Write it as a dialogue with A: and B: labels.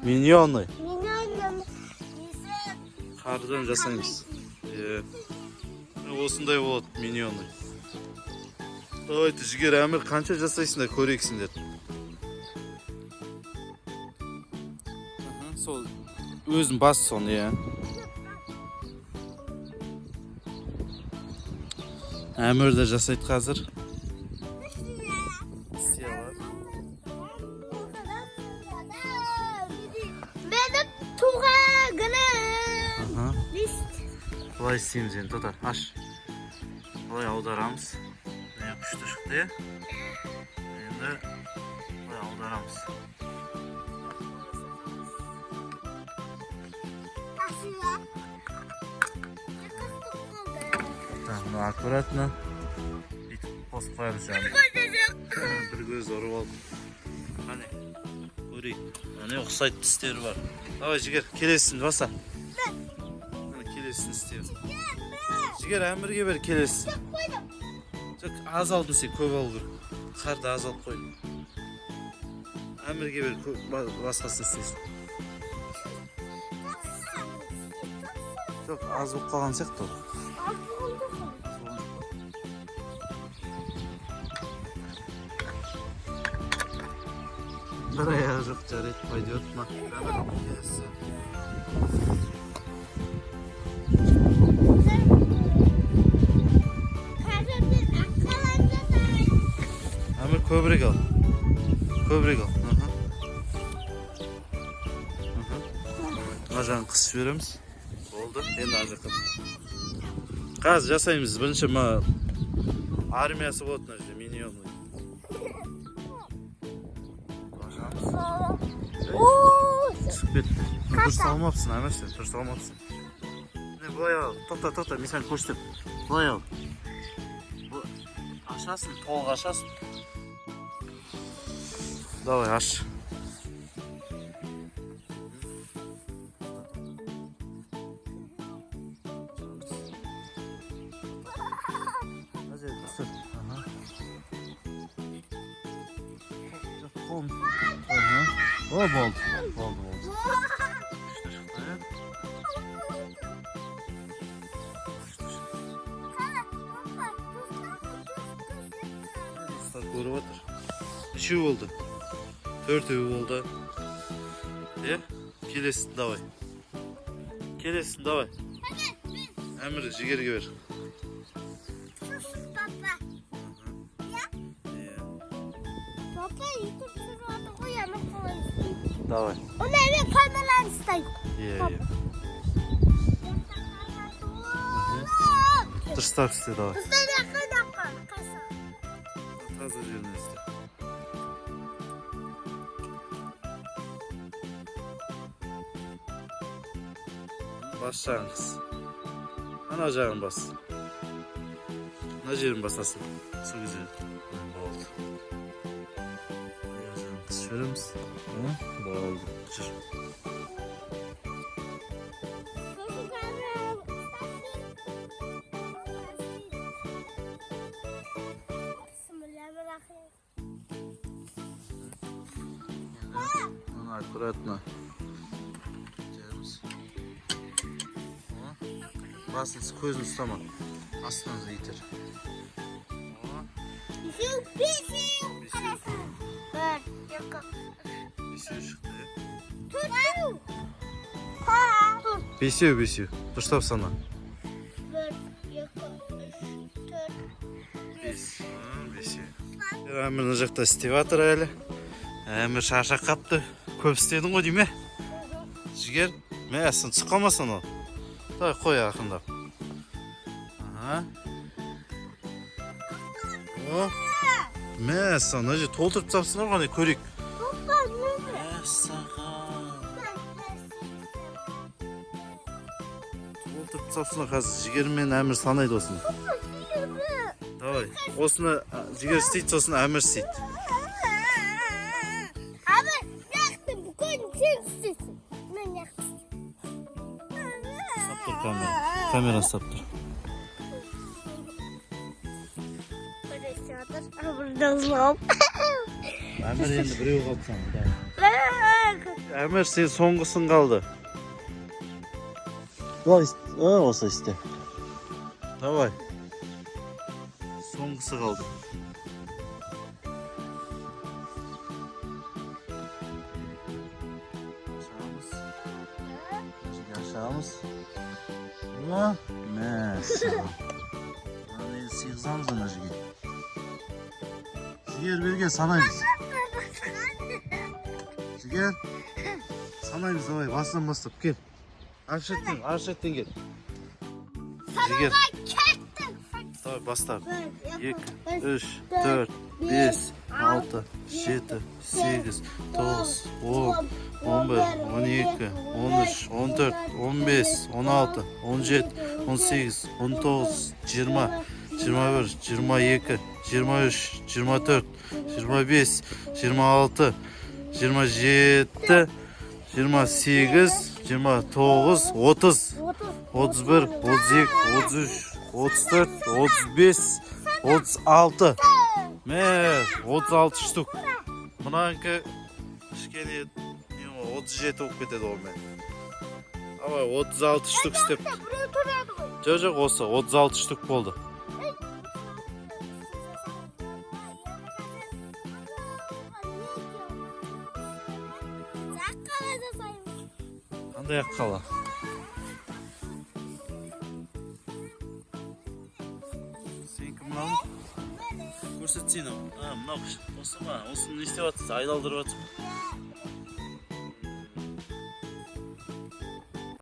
A: Миньоны.
B: Миньонның несі?
A: Қардан жасаймыз. Иә. Міне, осындай болады миньоны. Давайте, Жігер, Әмір, қанша жасайсыңдар, көрейіксіңдер. Сол өзің бас соны, иә. Әмір де жасайды қазір. Істей алады.
B: Benim туған күнім.
A: Аха.
B: Лист.
A: Былай істейміз енді, тота, аш. Былай аударамыз. Міне, күшті шықты, иә. Енді былай аударамыз. Так, мына аккуратно бүйтіп қосып қоямыз жанына. Бір көзі ұрып алды. Қане, көрейік. Міне, ұқсайды, тістері бар. Давай, Жігер, келесісін баса. Міне, келесісін істе. Жігер, Әмірге бер келесісін. Жоқ, аз алдың сен, көп алу керек. Қарды аз алып қойдың. Әмірге бер, басқасын істесін. Жоқ, аз болып қалған сияқты ол. Аз болған жоқ. Бір аяғы жоқ, жарайды, пойдет ма. Әмір, келесі.
B: Қазір мен аққалам жасаймын.
A: Әмір, көбірек ал. Көбірек ал. Аха. Аха. Мына жағын қысып жібереміз. Болды. Енді ар жаққа. Қазір жасаймыз. Бірінші мына армиясы болады мына жерде, миньоны. Ашамыз.
B: Оо,
A: Түсіп кетті. Дұрыс алмапсың, Әмір, сен дұрыс алмапсың. Міне, былай ал. Тоқта, тоқта, мен саған көрсетемін. Былай ал. Ашасың, толық ашасың. Давай, аш. Мына жерде түсір. Аха. Жоқ, қолын. Аха. О, болды. Болды, болды. Күшті шықты, иә? Күшті шықты. Достар көріп отыр. Нешеу болды? Төртеу болды. Иә? Келесін давай. Келесін давай. Әмір, Жігерге бер.
B: Папа.
A: Иә.
B: Папа, ютуб түсіріп жатыр ғой, ана қалай істейді?
A: Давай.
B: Оны мен камераны ұстаймын.
A: Иә, иә. Дұрыстап істе, давай.
B: Ұстай, жақын, қайсы?
A: Таза жеріне істе. Бас жағын қыс. Ана жағын бас. Мына жерін басасың. Сол кезде болды. Аяқ жағын қысып жібереміз. Болды. Жүр.
B: Сосын камераны ұстасын. Бисмиллахиррахманиррахим.
A: Оны аккуратно жағамыз. О, басын, көзін ұстама. Астынан итер. О,
B: Бесеу, бесеу.
A: Бесеу.
B: Қарасын. Бір, екі,
A: бесеу шықты, иә?
B: төртеу. Төрт.
A: Бесеу, бесеу. Дұрыстап сана.
B: Бір, екі, үш, төрт, бес.
A: Бес. Бесеу. Әмір мына жақта істеп жатыр әлі. Әмір шаршап қапты. Көп істедің ғой дейме? Жігер, мә, сен түсіп қалмасың ол. Давай, қой ақырындап. Аха. О, мә, саған мына жерде толтырып тастапсыңдар ғой, қане көрейік.
B: Папа, мен
A: Мә, саған. Толтырып тастапсыңдар, қазір Жігер мен Әмір санайды осыны. Давай, осыны Жігер істейді, сосын Әмір істейді.
B: Abi, yaktım. Bu koyun sen istiyorsun. Ben yaktım.
A: Ұстап тұр камера. Камера ұстап тұр.
B: Burada zlop.
A: Әмір, енді біреу қалды саған. Давай. Әмір, сен соңғысың қалды. Давай, осылай істе. Давай. Соңғысы қалды. Ашамыз. Мына жерге ашамыз. О, мәссаған. Мынаны енді сыйғызамыз ана жерге. Жігер, берге санаймыз. Жігер, санаймыз, давай, басынан бастап кел. Ар шеттен, ар шеттен кел. Жігер,
B: Кеттік.
A: Давай баста.
B: Бір,
A: Екі,
B: екі,
A: үш, төрт, бес, алты, жеті, сегіз, тоғыз, 10, 11, 12, 13, 14, 15, 16, 17, 18, 19, 20, 21, 22, 23, 24, 25, 26, 27, 28, 29, 30,
B: 30,
A: 31, 32, 33, 34, 35, 36. Мә, 36 штук. Мынанікі кішкене не ғой, 37 болып кетеді ғой мен. Давай, 36 штук істеп.
B: Біреу тұрады ғой.
A: Жоқ, жоқ, осы 36 штук болды.
B: Аққала жасаймыз.
A: Қандай аққала? Сенікі мынау ма? Көрсетсейін. А, мынау осы ма? Осыны не істеп жатырсыз? Айналдырып жатырсыз.